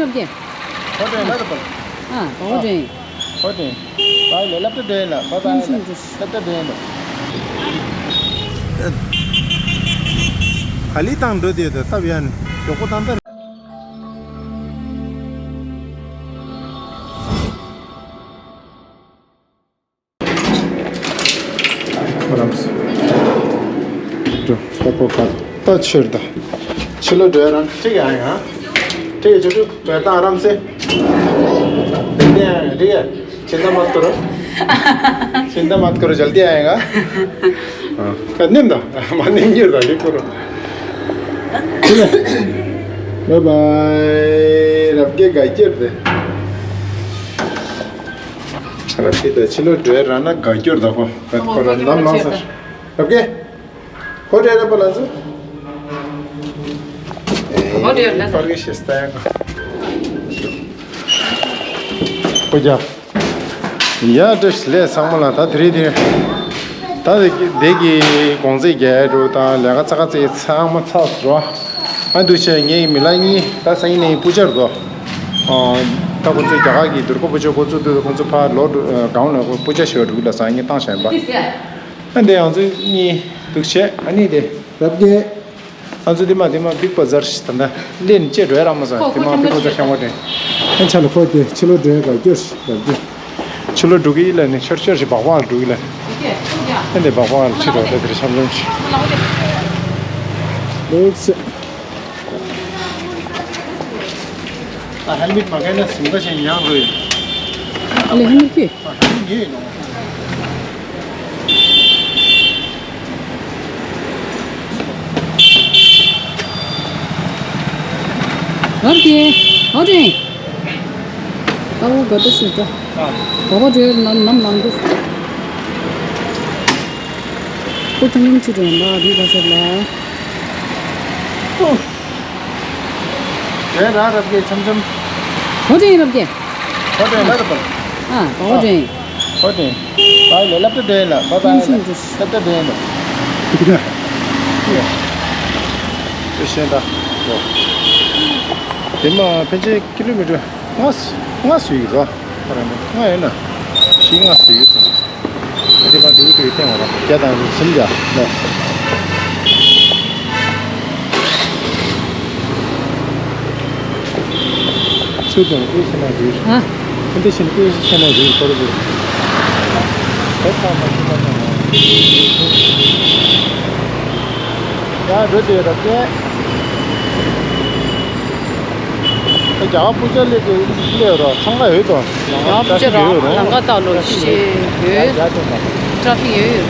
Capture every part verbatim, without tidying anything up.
རབ་རྒྱས། ཧོ་ཏེ་ལ་ར་པ། ཨ་ཧོ་ཏེ། ཧོ་ཏེ། ཨ་ལེ་ལབ་ཏེ་དེ་ལ་བ་ད་ལ་ལབ་ཏེ་དེ་ལ། ག་ལི་དང་འགྲོ་དེ་དེ་སྟབས་ཡན་མགྱོགས་པོ་དང་ད། རམས། འགྲོ་ད་ཁོ་ག་ད་ཕྱིར་ད། ཕྱི་ལོགས་འགྲོ་ཡ་རང་གཅིག་ཡང་ཡང་། དེ་ཆུ་ཆུ་འགྲོ་ཡ་ད་རམས་སེ། དེ་ཡང་དེ་ཡང་ཅི་འདྲ་མ་ཐུར། ཅི་འདྲ་མ་ཐུར་ཇལ་དེ་ཡང་ཡང་། ཨ་ནེམ་ད་མ་ནེམ་ཉེར་ད་ལི་ཁོ་རོ། བའི་བའི། རབ་རྒྱས་ག་ཁྱེར་དེ། རབ་རྒྱས་ད་ཕྱི་ལོགས་འགྲོ་ཡ་རང་ན་ག་ཁྱེར་ད་ཁོ། ཁོ་རང་ནམ་ལངས་སོང་། རབ་རྒྱས། ཧོ་ཏེ་ར་པ་ལ་ཟུ། ཧོ་ཏེ་ར་ལ་ཟུ། པར་གི་ཤེས་ད་ཡ་ག་ཧོ་ཏེ་ར། ཡ་ཏྲེ་ལེ་ཚང་མ་ལ་ད་དེ་རིང་དེ། ད་དེ་གི་གོང་ཚད་རྒྱས་འགྲོ་དང་ལས་ཀ་ཚ་ཁ་ཚེ་ཚང་མ་ཚར་སོང་། ཨ་འདུག་བྱས་ངའི་མི་ལ་གཉིས་ད་སང་ཉིན་ནས་སྤུ་ཅར་དོ། ད་ཁོ་ཚོས་རྒྱ་གར་གྱི་དུར་ཁོ་པུ་ཅོ་ཁོ་ཚོ་དུ་ཁོ་ཚོ་ཕར་ལོག་འགྲོ་གང་ལ་སྤུ་ཅར་ཞོར་འགྲོ་གི་ལ་སང་ཉིན་བཏང་བཞག་ཡིན་པ། ཨ་འདི་ང་ཚོ་གཉིས་འདུག་བྱས་ཨ་ནི་དེ་རབ་རྒྱས། ང་ཚོ་དེ་མ་དེ་མ་བིག་བ་ཛར་ཞིག་ད་ལྟ་ལེན་བཅད་འགྲོ་ཡ་རག་མ་སོང་། དེ་མ་བིག་བ་ཛར་ཤང་བ་དྲན། ཨེ་ཆ་ལ་ཁོ་དེ་ཕྱི་ལོགས་འགྲོ་ཡ་ག་སྐྱོར་ཞིག་རབ་རྒྱས། ཕྱི་ལོགས་འགྲོ་གི་ཡིན་ལ་ནི་ཆོར་ཆོར་ཞིག་སྦག་སྦག་ལ་འགྲོ་གི་ལ། ཨེ་འདི་སྦག་སྦག་ལ་ཕྱི་རོགས་ད་དེར་འཆམ་འཆམ་ཞིག་ལོག་སེ། ད་ཧེལ་མེད་མ་གས་ན་སིམ་ད་ཞིག་ཡང་རུ་ཡིན། ཨ་ལེ་ཧེལ་མེད་ཀྱི། ཨ་ཧེལ་མེད་ཡིན་ནོ། རབ་རྒྱས། ཨོ་ཏྲེ། ད་འུ་ག་ཏུ་ཤི་ད། ཨ། བ་བ་འདྲེ་ནམ་ནམ་ལངས་འདུག་ཁོ་ཐང་ཡིན་ཅི་དྲན་ལ་རི་བ་ཟེར་ལ། ཨོ། དེ་ར་རབ་རྒྱས་འཆམ་འཆམ། ཧོ་ཏེ་རབ་རྒྱས། ཧོ་ཏེ་ལ་ར་པ། ཨ་ཧོ་ཏེ། ཧོ་ཏེ། ཨ་ལེ་ལབ་ཏེ་དེ་ལ་བ་ད་ལ་ལབ་ཏེ་དེ་ལ། དེ་ཤེས་ད། དེ་མ་ཕན་ཆད་ཀི་ལོ་མི་ཊར་ལྔ་ལྔ་སུ་ཡིན་རོ། ལྔ་ཡིན་ན་བཞི་ལྔ་སུ་ཡིན་སོང་། དེ་མ་འགྲོ་གི་འགྲོ་གི་སྟེང་བ་ར་བརྒྱ་དང་སུམ་བརྒྱ་ལོ། ཚུར་དང་ཨེ་ཤེ་ན་རེད། ཨ། ཨ་འདི་ཤེ་ན་ཨེ་ཤེ་ན་རེད་ཁོ་རེ་རེད། ད་ཚང་མ་ཤེ་ན་ན། ཡ་འགྲོ་དེ་ར་ཀེ། རྒྱ་གར་སྤུ་ཅར་སླེབས་དེ་སླེབས་རོགས་ཚང་མ་ཡོད་དོ། རྒྱ་གར་སྤུ་ཅར་རོགས་ལམ་ཁ་ལྟ་ལོ་ཤེས་ཡོད། ཊ་ཕིག་ཡོད་ཡོད།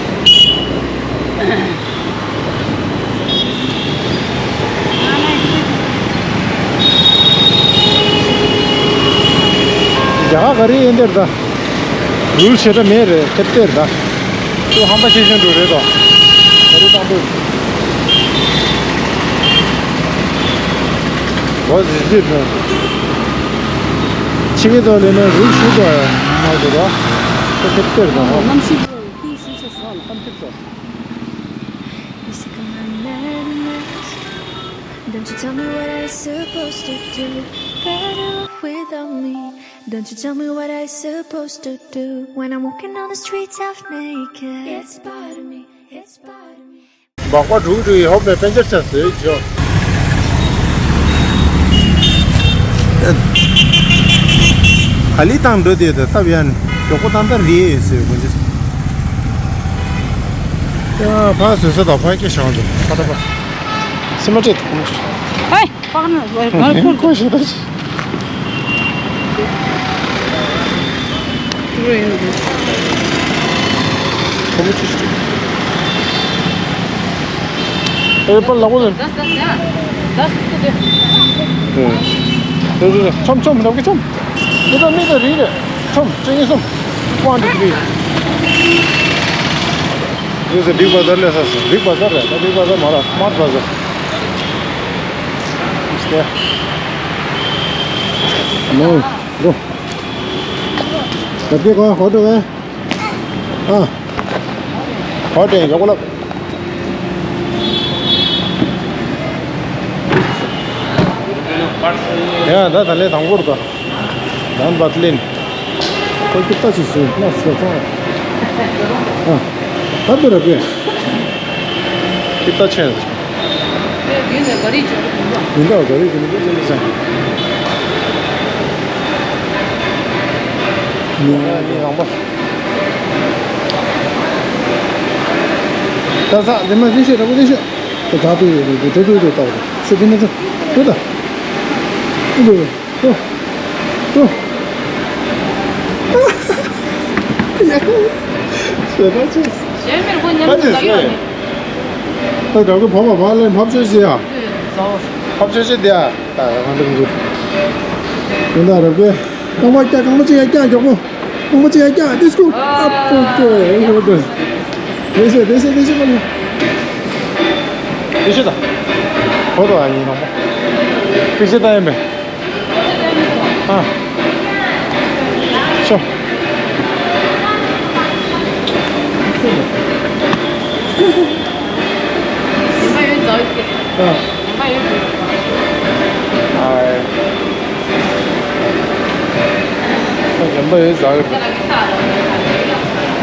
རྒྱ་གར་ག་རེ་ཡིན་དེར་ད། རུལ་ཞེ་དྲག་མེད་རེད་ཐེབས་གཏེར་ད། ཁྱོད་ཧམ་པ་ཤེས་ཤེས་འགྲོ་རེད་དོ། ག་རེ་བཏང་འདུག་འོ་ཟི་ཟི་རེད། ཕྱི་གི་དོ་ལས་ན་རུལ་ཞུ་དོ་མ་འགྲོ་རོ། ཁྱོད་ཐེབས་གཏེར་དོ་ཧོ། གནམ་གཤིས་ཀྱི་ཤུགས་ཆེ་སོང་གཏམ་ཐེབས་དོ། Don't you tell me what I supposed to do? Better off without me. Don't you tell me what I supposed to do? When I'm walking on the streets half naked. It's part of me, it's part of me. སྦག་སྦག་འགྲོ་གི་འགྲོ་གི་ཧོབ་ནས་དཔེ་ཆ་ཆ་བཟོས་ཀྱི་ཡོད། ཨ་ལི་དང་འགྲོ་དེ་དང་སྟབས་ཡན་མགྱོགས་པོ་དང་ད་རེད་ཟེར་དགོངས་ཀྱི། ཡ་ཕ་བཟོས་ས་དང་ཕ་སྐྱེ་བཞག་འདུག་ཕ་ད་ཕ། སེམས་མ་སྐྱིད་དུ་ཁོང་ཆུ། ཧེ། པགས་ན་ང་ཁོང་ཁོང་ཞེ་ད་ཆི། ཁོང་ཆུ་ཞིག་ཨེ་པར་ལག་པ་ལ། ཆོམ་ཆོམ་ལག་གི་ཆོམ། མི་ད་མི་ད་རིག་རེད། ཆོམ་ཅན་གྱི་སོམ། ཝན་ཊུ་ཐི་རི། This is a big bazaar ལས་ས་སོ། big bazaar རེད། ད་big bazaar མ་རེད། smart bazaar. It's there. No, go. Tapi kau hotel eh? Ah. Hotel yang kau ཡ་ད་ད་ལས་དང་པོར་ད་ལན་བཏབ་ལེན། ཁོ་ཀི་ཏ་ཆི་སུ་ན་སུ་ཚང་། ཨ་ད་དེ་ར་པེ། ཀི་ཏ་ཆེན། ཡིན་ད་ག་རེ་བྱུང་། ཡིན་ད་ག་རེ་བྱུང་། ཀི་ཏ་ཆེན། ཡིན་ཡིན་རང་པ། ད་ས་དེ་མ་དེ་ཤེས་ར་པོ་དེ་ཤེས། ད་ད་དུ་ཡོད་དུ་དུ་དུ་དུ་ད་ཤེས་དེ་ནི་དུ་དུ་ད། དུ་དུ། ཏོ། ཏོ། ཡ་ཧུ། ཞེ་ད་ཅི། གཞན་མིར་ཁོ་མཉམ་དུ་ད་ཅི་ཟ་གི་ཡོད་ནི། ད་དགའ་གི་བབ་བ་བ་ལས་ཕབ་ཆོས་ཤེས་ཡ། ཕབ་ཆོས་ཤེས་དེ་ཡ། ད་ང་འདི་མི་འཇུ། ཡིན་ད་རབ་གི། རྐང་པ་སྐྱ་རྐང་པ་ཅི་ཡ་སྐྱ་མགྱོགས་པོ། རྐང་པ་ཅི་ཡ་སྐྱ་ཌི་སྐོ། ཨ་པོ་ཀོ་ཨེ་ཧོ་ཏོ། དེ་ཤེས་དེ་ཤེས་དེ་ཤེས་མ་ལུས། དེ་ཤེས་ད། ཧོ་ཏོ་ཨ་ཡིན་རང་པོ། དེ་ཤེས་ད་ཡིན་པས། ཨ། ཤོ། ཨ། ཨ། རྒན་པ་ཡོད་ཟ་གི་འདུག་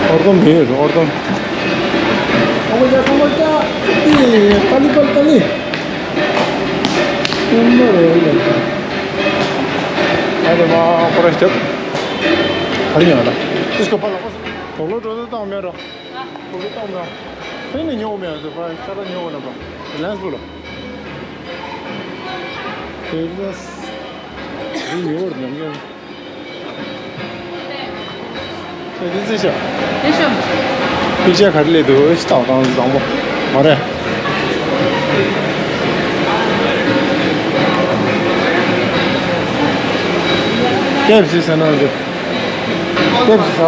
ཨོར་དོམ་དེ་ཡོད་རེད་ཨོར་དོམ། ཨོ་ཡ་ཁོ་མོ་ཅག་ཏི་ཏ་ལི་པལ་ཏ་ལི། ཁོ་མོ་རེད་ལེ། ཨ་རེ་མ་ཁོ་ར་ཞབས། ཨ་རེ་ཡང་ལ། ཏིས་ཀོ་ཕ་ལ་ཁོ་སི། དོག་ལོ་འགྲོ་ཚོད་བཏང་མེད་རོ། དོག་ལོ་བཏང་མེད། ཨེ་ནི་ཉོ་མེད་ཟེར་ཕ་ཁྱ་ལ་ཉོ་ན་པ། ལན་སུ་ལ། དེ་ལ་སི། དེ་ཉོ་བར་ཉམས་ཉམས། དེ་ཚེ་ཤ། དེ་ཤ། པིག་ཅར་ག་རེ་སླེབས་འདུག་ཨེ་ཤི་ཏག་ཏག་བཟང་པོ་མ་རེད། ཀེབ་སི་ཟེར་ན་འདི། ཀེབ་སི་ཟ།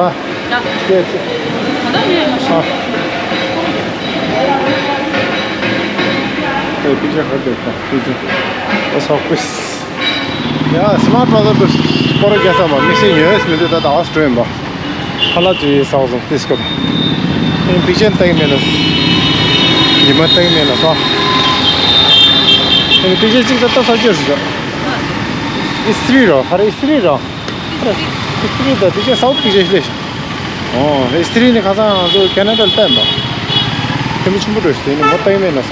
ཀེབ་སི། ཨ། ཨེ་པིག་ཅར་ག་རེ་སླེབས་འདུག་པིག་ཅར། ཨོ་སོ་ཀུ་སི། ཡ་སི་མ་ཊི་བ་ཟ་དུ་སྐོར་རྒྱག་ས་མ་དམིགས་བསལ་ཉོས་མི་འདུག་ད་ད་ཨོ་སི་ཊྲེ་ལི་ཡན་པ། ཁ་ལག་ཅིག་ཟ་བ་བཟང་ཏིས་ཀོ། ཨེ་པིག་ཅར་ལྟ་གི་མེད་ན། ཉི་མ་ལྟ་གི་མེད་ན་ཟ། ཨེ་པིག་ཅར་གཅིག་ད་ལྟ་ཟ་ཅོས་ཟེར་ཅོ། ཨིས་ཏྲི་རོ་ཧ་རེ་ཨིས་ཏྲི་རོ། ཨིས་ཏྲི་ད་པིག་ཅར་སའུ་ཐི་པིག་ཅར་ལས། ཨོ་ཨིས་ཏྲི་ནི་ཁ་སང་ང་ཚོ་ཁེ་ན་ཌ་ལ་བལྟས་འདུག་དེ་མི་ཆེན་པོ་འགྲོ་ཞིག་དེ་ནི་མོ་ལྟ་གི་མེད་ན་ཟ།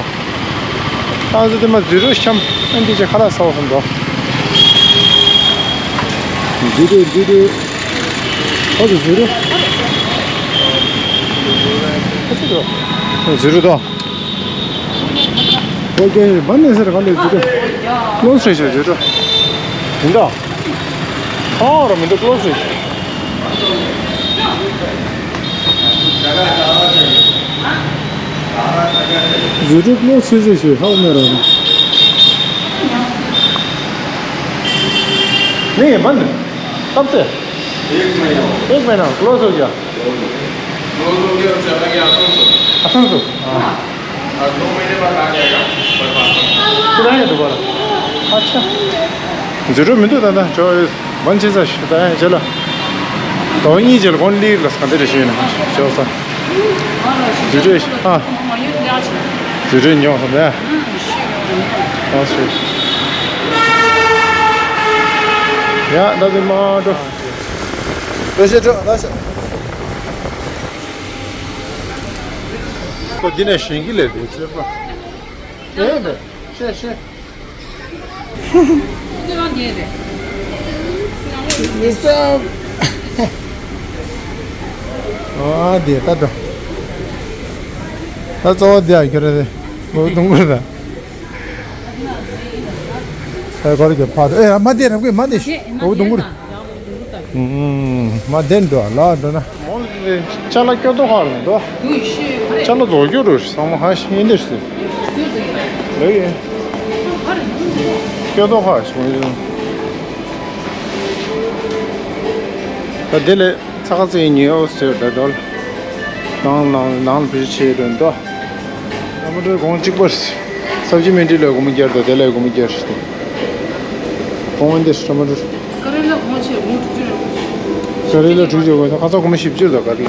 ཨ་ཟི་དེ་མ་ཛི་རོ་ཤམ་ཨན་དི་ཅེ་ཁ་ལག་ཟ་བ་སོང་འགྲོ། ཛི་རོ་ཛི་རོ། ཨ་ཟི་ཛི་རོ། ཨ་ཟི་རོ། ཛི་རོ་དོ། ཨོ་ཀེ་བན་ནེ་སར་ག་ལེ་ཛི་རོ། ལོ་སྲེ་ཤོ་ཛི་རོ། མི་འདུག་ཨོ་ར་མི་འདུག་ལོ་སྲེ་ཤོ། ཛུ་ཏུ་ཀློ་ཚོད་ཚོད་ཞིག་ཧ་གོ་མེད་ར། नहीं है, बंद। कब से? एक महीना हो गया। एक महीना, क्लोज हो गया। क्लोज हो गया और चला गया आसनसोल। आसनसोल? हाँ। और दो महीने बाद आ जाएगा। फिर आएगा दोबारा। अच्छा। ཛུ་ཏུ་མི་འདུག་ད་ལྟ་ཇོ་ཨིས། མན་ཆེ་ས་ཞིག་ད་ཡང་རྗེས་ལ། ད་གཉིས་རྗེས་ལ་ཁོང་ལིར་ལ་སྐ་འདི་རེ་ཞུས་ན་ཞོ་ས། ཛུ་ཏུ་ཨ། ཛུ་ཏུ་ཉོ་ས་མེད། ཨ་ཞུ། ཡ་ད་དེ་མ་འགྲོ། ད་ཤེ་འགྲོ་ད་ཤེ། ཁོ་འདི་ནས་ཞིང་གི་ལས་དེ་ཚོད་པ། ཨེ་ད་ཤེ་ཤེ། ཨ་དེ་ད་དོ། ད་གཙོ་བོ་དེ་ཨ་ཁྱོད་རེད་དེ། ངོ་བོ་དུང་དཀར་ད། ཨེ་གོ་རེ་གི་ཕ་དོ་ཨེ་མ་དེ་ར་གོ་མ་དེ་ཤི་ངོ་བོ་དུང་དཀར། ཨུམ། མ་བདེན་འགྲོ་ལ་འགྲོ་ན། ཅ་ལག་སྐྱོ་ཏོ་ཁ་ལ་འགྲོ། ཅ་ལག་རྫོགས་རྒྱུ་རུ་ཚང་མ་ཧ་ཤི་ཡིན་འདིར་སི། ལེ་ཡིན། སྐྱོ་ཏོ་ཁ་ཤི་ཡིན། ད་དེ་ལས་ཚ་ཁ་ཚ་ཡིན་ཉོས་ཟེར་ད་དོ། ནང་ནང་ནང་ལ་བུ་ཆེ་རུ་འགྲོ། ཨ་མ་འདྲ་གོང་གཅིག་པར། སབ་ཇི་མན་ཌི་ལ་སྒོར་མོ་བརྒྱ་དང་དེ་ལ་སྒོར་མོ་བརྒྱ་ཞིག་དང་། གོང་འདི་ཧྲ་མ་འདྲ། ཀ་རེ་ལ་གོང་ཆེ་སྒོར་མོ་དྲུག་ཅུ་རེད། ཀ་རེ་ལ་དྲུག་ཅུ་དགོས་ན་ཁ་ཚ་སྒོར་མོ་བཞི་བཅུ་དང་ག་རེ།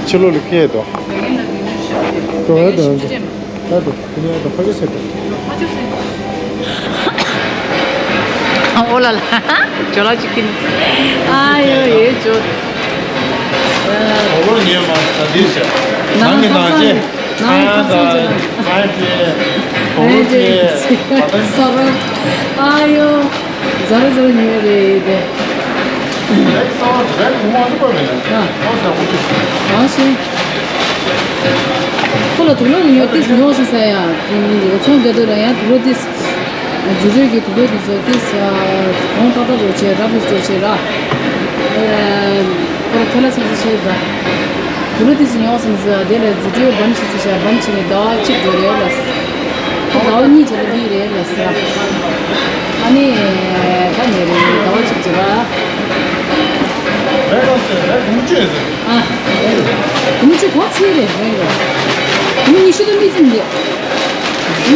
ཕྱི་ལོགས་ལ་ཁེལ་དོ། ད་ཡིན་ན་དེ་ནས་ཤ་དེ། ད་ཡིན་ན་དེ་ནས་ད་ཕ་ཆུ་སེ་དོ། ཕ་ཆུ་སེ། ཨོ་ལ་ལ། ཇོ་ལ་ཅིག་གིན། ཨ་ཡོ་ཡེ་ཇོ། ཨོ་ལོ་ཉེ་མ་ད་འདི་བྱ། ནང་གི་ནང་ཆེ། ཁང་དང་ཁང་ཆེ། ཨོ་ལོ་ཆེ། ས་ར། ཨ་ཡོ། ཟ་ར་ཟ་ར་ཉེ་རེད་དེ། ཨ་ཤེ། ཁོ་ལ་དུག་ལོག་ཉོ་ཏིས་ཉོ་སི་ས་ཡ། ཚོང་རྒྱ་དུ་ལ་ཡ་དུག་ལོག་ཏིས། འཛུལ་རོལ་གྱི་དུག་ལོག་དེ་ཚོ་དེ་གོང་ཏག་ཏག་རོ་ཆེ་ར་ཕུས་རོ་ཆེ་ར། ཁོ་ར་ཐོ་ལ་སང་སི་ཆེ་ར། དུག་ལོག་དེ་ཚོ་ཉོ་སང་སི་དེ་ལ་འཛུལ་རོལ་བན་ཆི་སི་ཤ་བན་ཆི་ནི་ཟླ་བ་གཅིག་འགྲོ་རེད་ལ། ཟླ་བ་གཉིས་ཆེ་ལ་འདི་རེད་ལ་ཟེར། ཨ་ནི་ད་ནི་རེད་ཟླ་བ་གཅིག་ཅེ་ར། རེད་ལ་ཟེར་རེད་དུང་ཆེ་ཟེར། ཨ། དུང་ཆེ་གོ་ཚེ་རེད་རེད་རེད། དུང་ཉི་ཤུ་དང་གཉིས་ཙམ་རེད།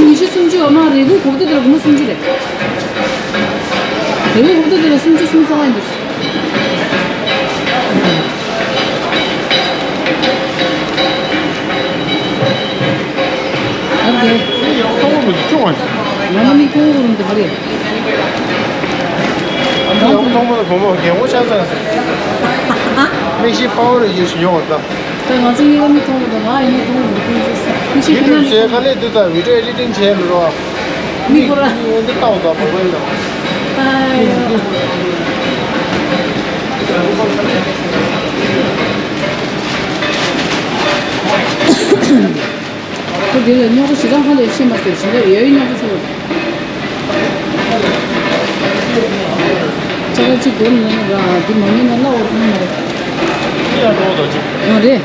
ཉི་ཤུ་སུམ་ཅུ་འོ་མ་རེ་དགུ་གོ་བརྡ་དེ་ལ་སྒོར་མོ་སུམ་ཅུ་རེད། རེ་དགུ་གོ་བརྡ་དེ་ལ་སུམ་ཅུ་སུམ་ཅུ་ཙམ་ཡིན་འདུག་ཨ་དེ། ཡང་ཐོག་མ་མི་ཅུང་བ། ང་ལ་མི་ཀོང་གོ་རུང་དེ་ག་རེད། ཡང་ཐོག་མ་བུ་མོ་རྒན་མོ་ཆགས་ཚར་སོང་། མིག་ཤེལ་པ་ཝར་ཡོད་ཞིག་ཡོང་བ་དང་། ད་ང་ཚོ་གཉིས་ཀ་མིག་མཐོང་གི་འདུག་ང་ཡི་མིག་མཐོང་གི་འདུག་ཁོང་ཚོས་མིག་ཤེལ་ཡུ་ཁྱེད་ཊུབ་རྣམས་བྱས་དཀའ་ལས་འདི་ལྟར་བི་ཌིའོ་ཨེ་ཌི་ཊིང་བྱས་ལ་རོ། མིག་ཁོ་ར། མིག་འོན་ཏེ་ལྟ་བ་དང་བོ་བོ་ཡིན་ལ། ཨ་ཡོ། ཁོ་དེ་ལ་རྙོག་པ་ཞེ་དྲག་ཧ་ལས་ཤེས་མ་ཟེར་ཞེ་དྲག་ཡོད་རྙོག་པ་ཚོ། ཅ་ལག་གཅིག་སྒོར་ནང་ལ་འདི་མ་ཉོས་ན་སླ་བོར་མཐོང་མ་རེད། ཡ་ཏོག་ཏོག་ཅིག་ཨ་རེད།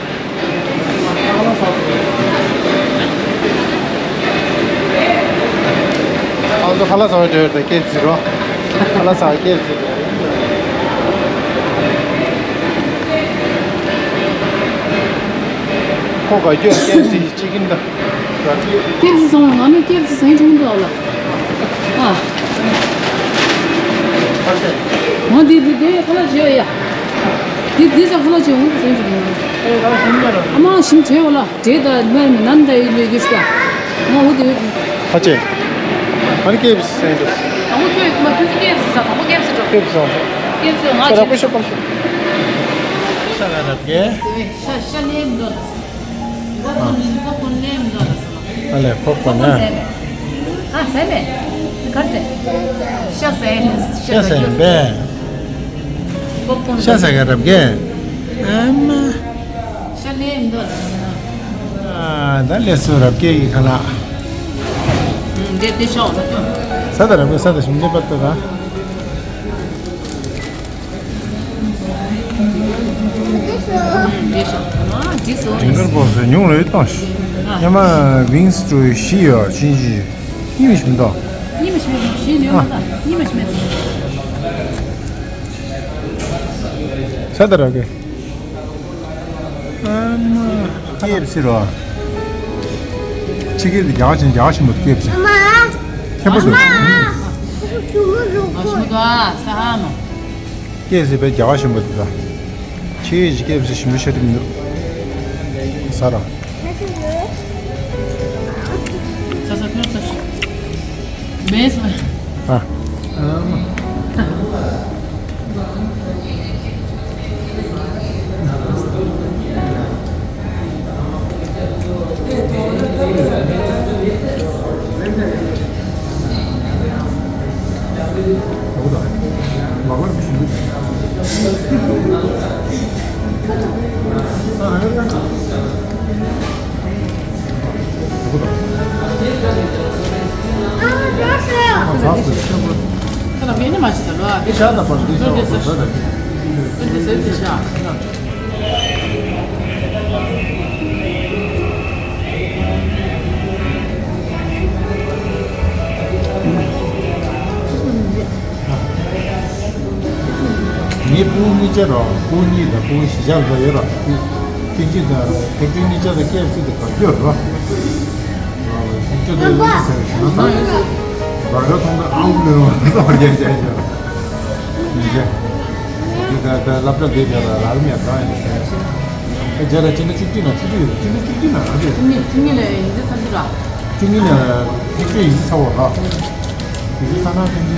ཨ་ཚོ་ཁ་ལག་ཟ་བའི་འབྲེལ་བའི་སྐད་ཟེར་རོ། ཁ་ལག་ཟ་བའི་སྐད་ཟེར། ཁོ་ག་རྒྱུ་སྐད་ཟེར་ཅིག་གིན་ད། ཀེབ་སི་སོང་ང་ནི་ཀེབ་སི་སེང་ཆུང་དུ་ཨ་ལ། ཨ། ང་འདི་འདི་འདི་ཁ་ལག་བྱེད་ཡ། འདི་འདི་ས་ཁ་ལག་བྱེད་འོང་སེང་ཆུང་དུ། ཨ་མ་ཞིམ་བྱེད་འོ་ལ། འདྲེ་ད་ནན་ནན་ད་ཡི་ལོས་གི་ཤ། ང་འོ་དེ། ཧ་ཅེ། ཨ་ནི་ཀེབ་སི་སེང་དུ། ཨ་འོ་ཁྱོད་མ་ཁྱོད་ཀེབ་སི་ས་ཨ་འོ་ཀེབ་སི་འགྲོ། ཀེབ་སི་སོང་། ཀེབ་སི་ང་ཁྱོད། ཤ་ཤ་ལེམ་འདོད། ཨ་ལས། ཨ་ལས་པོབ་ཀོན་ན། ཨ་ཟས་མེད། གར་ཟས། ཤ་ཟས། ཤ་ཟས་ཡིན་པས། པོབ་ཀོན། ཤ་ཟས་ག་རབ་གས། ཨ་མ། ཤ་ལེ་མི་འདུག་ཨ་ད་ལས་སུ་རབ་གས་ཡི་ཁ་ལག་འདི་འདི་ཤོག་ས་ད་རབ་གས་ས་ད་ཞིམ་འདི་པར་ཏོ་ད། འདི་ཤོག་འདི་ཤོག་ཨ་འདི་སོ། ཇིང་གར་སྐོར་སུ་ཉུང་རེ་བཏང་ཤི། ཉི་མ་ཝིང་སི་ཀྲུ་བཞི་ཡོད་ཕྱིན་ཅི། གཉིས་མི་ཤི་མི་འདུག་གཉིས་མི་ཤི་མི་འདུག་གཞི་ཉོས་མ་ད་གཉིས་མི་ཤི་མི་འདུག་ས་ད་ར་གེ། ཨ་མ། ཀེབ་སི་རོ། ཕྱི་སྐད་དུ་རྒྱ་གར་ཆེན་རྒྱ་གར་ཆེན་པོ་ཀེབ་སི། ཨ་མ། ཁྱད་པར་དུ། ཨ་མ། ཨ་ཞི་མོ་དོ་ས་ཧ་མ། ཀེབ་སི་པའི་རྒྱ་གར་ཆེན་པོ་དེ་ད། ཁྱེད་ཀྱི་ཀེབ་སི་ཞིམ་པོ་ཤ་སྟག་མི་འདུག་ཟ་ར། ས་ས་ཁྱོད་ས་ཤི། མེད་སོང་། ཨ། ངའི་སྤུན་གཉིས་ཆ་ར། སྤུན་གཉིས་དང་སྤུན་བཞི་ཆ་ལ་ཡོད་ར། ཕིན་ཅི་དང་ཕིན་ཅི་གཉིས་ཆ་དང་ཀེ་ཨེཕ་སི་དང་ག་རྒྱུ་ར། ཕིན་ཅི་དང་ཡོད་ཟེར་ཞིང་ས་ཡོད་ཟེར། བར་ག་མཐོང་ད་ཨང་ལོས་མ་ཐོག་རྒྱ་ཆ་ཆ། ཡིན་ཆ། འདི་ད་ད་སློབ་གྲྭ་འདི་ད་ལ་ར་མེད་ད་ཡིན་ཟེར། ཨེ་རྗེས་ལ་སྤྱི་ཟླ་བཅུ་གཅིག་ན་ཆུ་ཚོད་ཡོད་ར། སྤྱི་ཟླ་བཅུ་གཅིག་ན་ར་རེད། བཅུ་གཉིས་བཅུ་གཉིས་ལ་ཡིན་ཟེར་ས་འདི་ར། བཅུ་གཉིས་ན་ཐེག་ཆོས་ཡིན་ཟེར་ས་བ་ར། ཡིན་ཟེར་ས་ན་ཕིན་ཅི།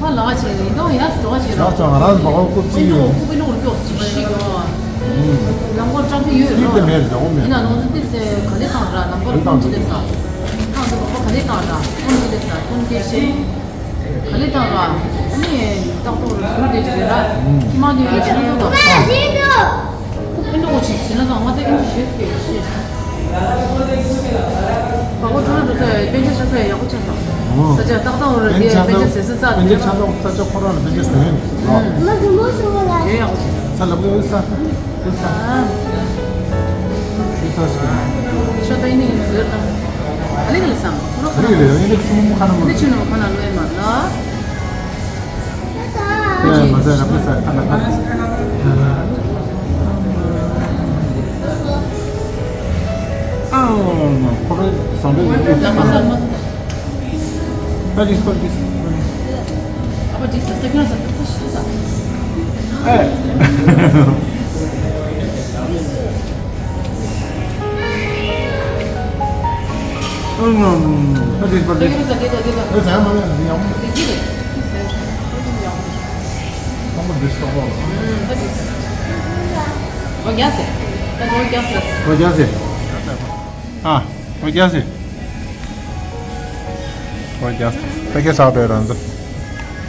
ཕར་ལ་ཆེ་ཡིན་དོ་ཡ་སི་འགྲོ་བ་ཆེ་ར། ཡག་ཅང་ང་རང་ལ་བ་ཀོ་ཅི་ཡོད། ཀུ་པི་ལོག་ཀྱོག་སི་ཤི་ཡོད། ལམ་གོར་ཀྲ་ཕི་ཡོད་ར། ཡིན་དེ་མེད་རེད་འོ་མེད། ཡིན་ན་ནོ་ཙི་ཏི་སེ་ག་ལེ་བཏང་ར་ལམ་གོར་ཀོན་ཅི་ལེ་ས། ཁང་དུ་བ་ག་ལེ་བཏང་ར་ཀོན་ཅི་ལེ་ས་ཀོན་ཀེ་ཤེ། ག་ལེ་བཏང་ར། ཨ་ནི་ཏག་ཏོག་རུ་ཟུར་དེ་ཅི་རེད་ར། ཁྱི་མ་དེ་ཡོད་ཅི་ན་ཏོ་ཏོ། ཨེ་འདྲ་འོ་ཅི་ཟེར་ན་ཙང་ང་ད་ཨེ་འདྲ་ཞེས་ཟེར་ཞེས། བ་གོ་ཁྲོ་ལ་འགྲོ་ས་ཡ་དཔེ་ཆ་ཆ་ས་ཡ་ཡག་པོ་ཆ་ས། ཨོ། ས་ཆ་ཏག་ཏག་འོ་ར་དེ་ཡ་དཔེ་ཆ་ཟེར་ས་ས་དཔེ་ཆ་ཆ་ས་ས་ཆ་ཁོ་རང་ལ་དཔེ་ཆ་ཟེར་ནས། ཨོ། དེ་ཡག་པོ་ཆ་ས། ས་ལ་བུ་ས། བུ་ས། ཨ། ཤུ་ས་ས། ཤ་ད་ཡིན་ནི་ཡིན་ཟེར་ད། ཨ་ལེ་ག་ལེ་སང་ཁོ་ར་ཁ་ན་ལེ་ལེ་ཡིན་ནི་ཆུ་མོ་ཁ་ན་མོ། ནི་ཆུ་ནོ་ཁ་ན་ལོ་ཡ་མ་ལ། ཡ་མ་ཟ་ཡ་ཕུ་ས་ཁ་ན་ཁ་ན། ཨ་ཁོ་རེ་སང་རེ་ཡིན་ནི་ཁ་ན། What is called this? Apa jis sa kena sa tu sa. Eh. What is called this? Kena sa dia dia dia. Eh, saya mana dia yang? Dia dia. Kamu di sana. Hmm, what is? Oh, gas eh. Kan oh, gas eh. Oh, gas eh. Ah, oh, gas eh. ཨོ་རྒྱ་ཕ་གི་ས་པའི་རང་ཚོ།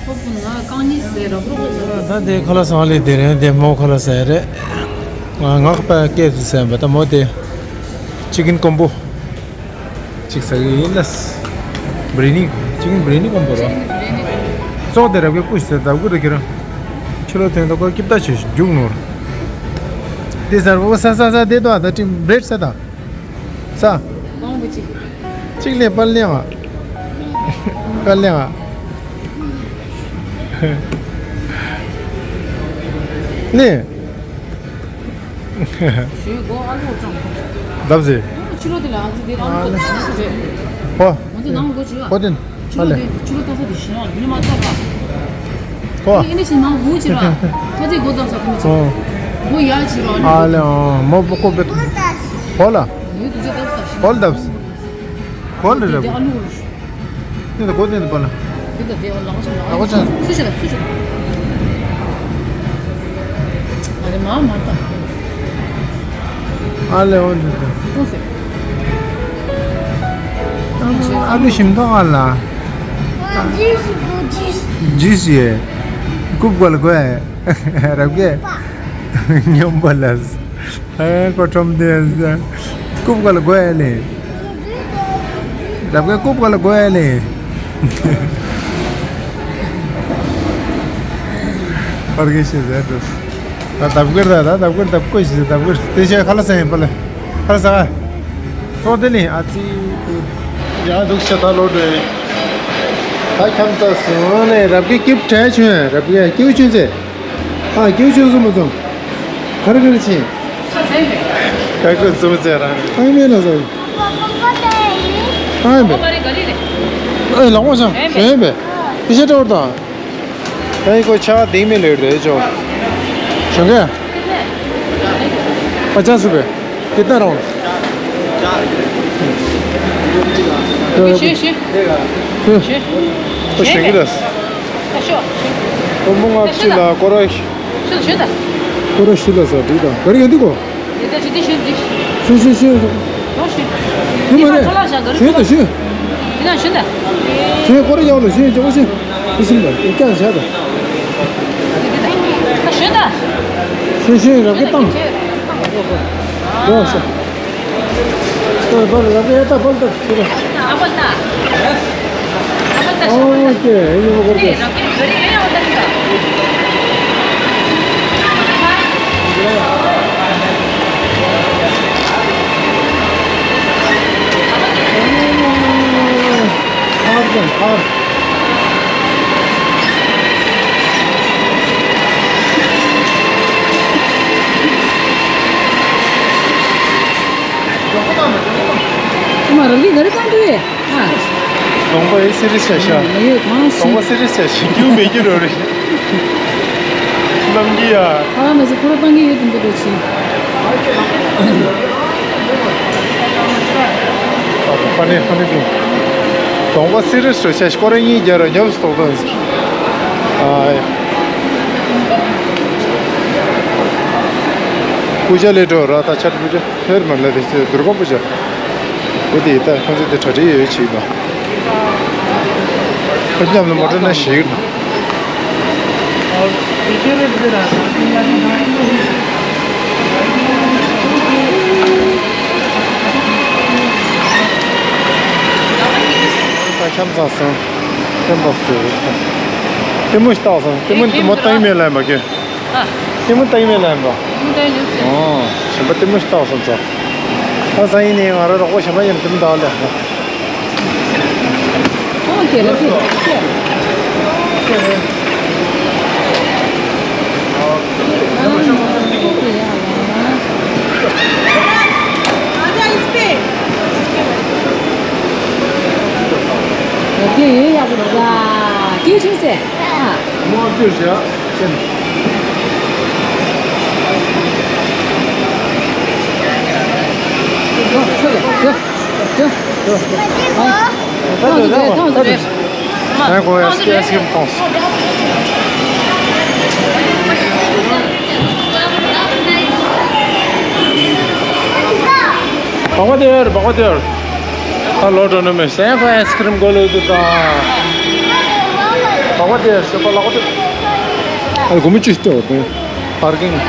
ཁོ་བུ་ང་རྐང་གཉིས་ཟེར་རོ་ཁོ་ཁོ་ཟེར་རོ། ད་དེ་ཁ་ལ་སང་ལེ་དེ་རེད་དེ་མོ་ཁ་ལ་ཟེར་རེད། ང་ངག་པ་སྐད་དུ་ཟེར་བ་ད་མོ་དེ། ཅི་ཀིན་ཀོམ་པོ། ཅིག་ཟ་གི་ཡིན་ལ། བྷི་རི་ནི། ཅི་ཀིན་བྷི་རི་ནི་ཀོམ་པོ་རོ། ཙོག་དེ་རབ་ཀྱི་ཀུ་ཤི་ཟེར་ད་ཀུ་རེ་ཁྱེད་རང་། ཕྱི་ལོ་དོན་དུ་ཀོ་ཀིབ་ད་ཆེ་རྒྱུག་ནོར། དེ་ཟེར་བོ་ས་ས་ས་དེ་དོ་ད་ཅིག་བྷི་རེད་ས་ད། ས། གོང་བུ་གཅིག་གཅིག་ལས་པར་ལེན་ཨ། པར་ལེན་ཨ། ནི། ཞུས་གོ་ཨ་ལུ་ཀྲང་། བརྡབ་ཟེ། ཕྱི་ལོ་དེ་ལ་ཨ་ཙི་དེ་ཨ་ལུ་ཀྲང་ཟེར་རེད། ཧོ། ང་ཚོ་ནང་སྒོ་ཕྱི་ལ། ཧོ་དེ། ཕྱི་ལོ་དེ་ཕྱི་ལོ་ལྟ་ས་དེ་ཞིང་ལ་འདི་ནི་མ་ལྟ་བ། ཧོ། ཨེ་ནི་ཞིང་ནང་སྒོ་ཕྱི་ལ། ཁ་ཚིག་སྒོ་བརྡབ་ས་དེ་མི་ཚོ། ཧོ། སྒོ་ཡ་ཕྱི་ལ་ཨ་ལུ། ཨ་ལེ་ཨོ་མོ་པོ་ཀོ་པེ། ཧོ་ལ། ཡོད་དུ་ཅི་བརྡབ་ས་ཞིང་། ཧོ་ལ་བརྡབ། ཧོ་ལ་བརྡབ། དེ་ཨ་ལུ། དེ་ལ་གོ་དེ་ནི་པ་ལ། དེ་ལ་དེ་ལག་ཆ་ལག་ལག་ཆ། ཆ། སུ་ཞིག་ལ་སུ་ཞིག་ལ། ཨ་རེ་མ་མ་ལྟ། ཨ་ལེ་འོ་འདི་དེ། ཀུན་སེ། ཨ་ལེ་ཞིམ་ཐོག་ཨ་ལ། ཇི་སི་ཡེ། ཀུབ་གོ་ལ་གོ་ཨེ། རབ་གེ། ཉོམ་པ་ལ། ཨེ་ཀོ་ཁྲོམ་དེ། ཀུབ་ག་ལ་གོ་ཡ་ལེ། རབ་ག་ཀུབ་ག་ལ་གོ་ཡ་ལེ། པར་གི་ཤི་ཟེར་དུ། ད་དབ་གར་ད་ད་དབ་གར་ད་ཀོ་ཤི་ཟེར་དབ་གར་དེ་ཤ་ཁ་ལ་ས་ཡིན་པ་ལེ། ཁ་ལ་ས་ག་ཚོགས་དེ་ནི་ཨ་ཙི། ཡང་འདུག་ཤ་ད་ལོ་འགྲོ་ཡི། ད་ཁྱམས་ཚ་སོང་ནས་རབ་ཀྱི་སྐྱིབས་བྲལ་བྱུང་། རབ་ཀྱི་སྐྱིབས་བྱུང་ཚེ། ཨ་སྐྱིབས་བྱུང་སོང་མ་སོང་། ག་རེ་ག་རེ་ཕྱིན། ག་རེ་ག་རེ་བཟོ་མི་ཚེ་རང་། ཨ་ཡིན་མེད་ན་ཟ། ཨ་ཡིན་པས། ཨེ་ལག་མོ་ཤ་ཞོན་པས། ཨི་ཤ་ཏོར་དང་། ཨེ་ཁོ་ཆ་ལྡིང་མི་ལེར་དེ་ཅོ། ཞོན་ག། ཨ་ཅག་སུ་པས། ཁྱེད་ལྟ་རོང་། ཞེ་ཞེ། ཞེ་ཞེ། ཁོ་ཞེ་གི་རེད། ཨ་ཤོ། ཁོ་མོ་ང་ཚོ་ལ་སྐོར་ར། ཤོད་ཤོད་ད། སྐོར་ར་ཤི་ལ་ས་འགྲིག་དང་ག་རེ་ཡོད་འདི་གོ། ཡོད་ད་ཞུ་འདི་ཞུ་འདི། ཤོད་ཤོད་ཤོད། ཡོང་ཤོད། ཡོང་མ་རེད། ཤོད་ད་ཤོད། ཡིན་ན་ཤོད་ད། ཁྱེད་སྐོར་ར་ཡག་ལ་ཤོད་ཅོག་ཤོད། ཨི་སིམ་ད་ཨི་ཀྱང་བྱ་ད། ད་ཤོད་ད། ཤོད་ཤོད་རབ་ཀྱི་བཏང་། ཡོང་ཤོད། སྐོར་ར་རབ་ཀྱི་ཨེ་ད་ཕོལ་ད་ཤོད་ད། ཨ་ཕོལ་ད། ཨོ་ཀེ། ཨེ་ཡོད་གོ་ཀེ། ཨ་མ་རང་གིས་ག་རེ་བཏང་འདུག་ཨེ། ཨ། གདོང་པ་ཨེ་སི་རི་ཆ་ཤ། མ་ཡོད་གང་ཞིག་གདོང་པ་སི་རི་ཆ་ཤ་རྒྱུ་མེད་རྒྱུ་རོ་རེད། གནམ་གྱི་ཡ། ཨ་མ་ཟེར་ཁོ་ར་བཏང་གི་ཡོད་དུ་འདུག་པ་ཆེ། ཕ་ནས་ཕ་ནས་དུ། གདོང་པ་སི་རི་ཆ་ཤ་ཁོ་ར་གཉིས་རྒྱ་ར་ཉབ་སུ་ཐོག་ཐོག་ཟེར། ཨ་ཡ། ཀུ་ཅ་ལེ་འགྲོ་ར་ད་ཆ་ཀུ་ཅ། ཧེར་མ་ལ་རེ་ཚེ་དུར་གོ་པུ་ཇ། འོ་དེ་ད་ཁོང་ཚོ་དེ་གྲ་སྒྲིག་ཡོད་ཅིག་ན། ཁོ་ཉམས་ལ་མོ་ཊ་ན་ཞིག་ན། ད་ཁྱམས་ཚང་སོང་། ཁྱམས་པ་སོང་། ལྟད་མོ་ཞིག་བལྟ་སོང་། ལྟད་མོ་ལྟད་མོ་ལྟ་ཡི་མེད་ལ་མ་གི། ཨ། ལྟད་མོ་ལྟ་ཡི་མེད་ལ་ཡིན་པ། ལྟད་མོ་ལྟ་ཡི་འདུག་ཟེར། ཨོ། གཞན་པ་ལྟད་མོ་ཞིག་བལྟ་སོང་ཙང་། ད་སང་ཉིན་ནས་ང་རང་རོགས་པ་གཞན་པ་ཡིན་ལྟད་མོ་ལྟ་ལ། ཨོ་ཁེ་ལ་ཁེ་ཁེ། ཡ་ཡོད་ཡག་པོ་འདུག་ག་སྐད་ཆུང་ཟེར། ཨ། མོ་བཅོས་བྱ། ཅན། བག་བ་དེར་བག་བ་དེར། ད་ལོ་འགྲོ་ནི་མེད་སེམས་ཁོ་ཨའི་སི་ཁི་རིམ་གོ་ལོ་དུ་ད། བག་བ་དེར་ཤོད་པ་ལག་པ་དེ། ཨ་གོ་མི་ཅི་སྟེ་བར་གིང་།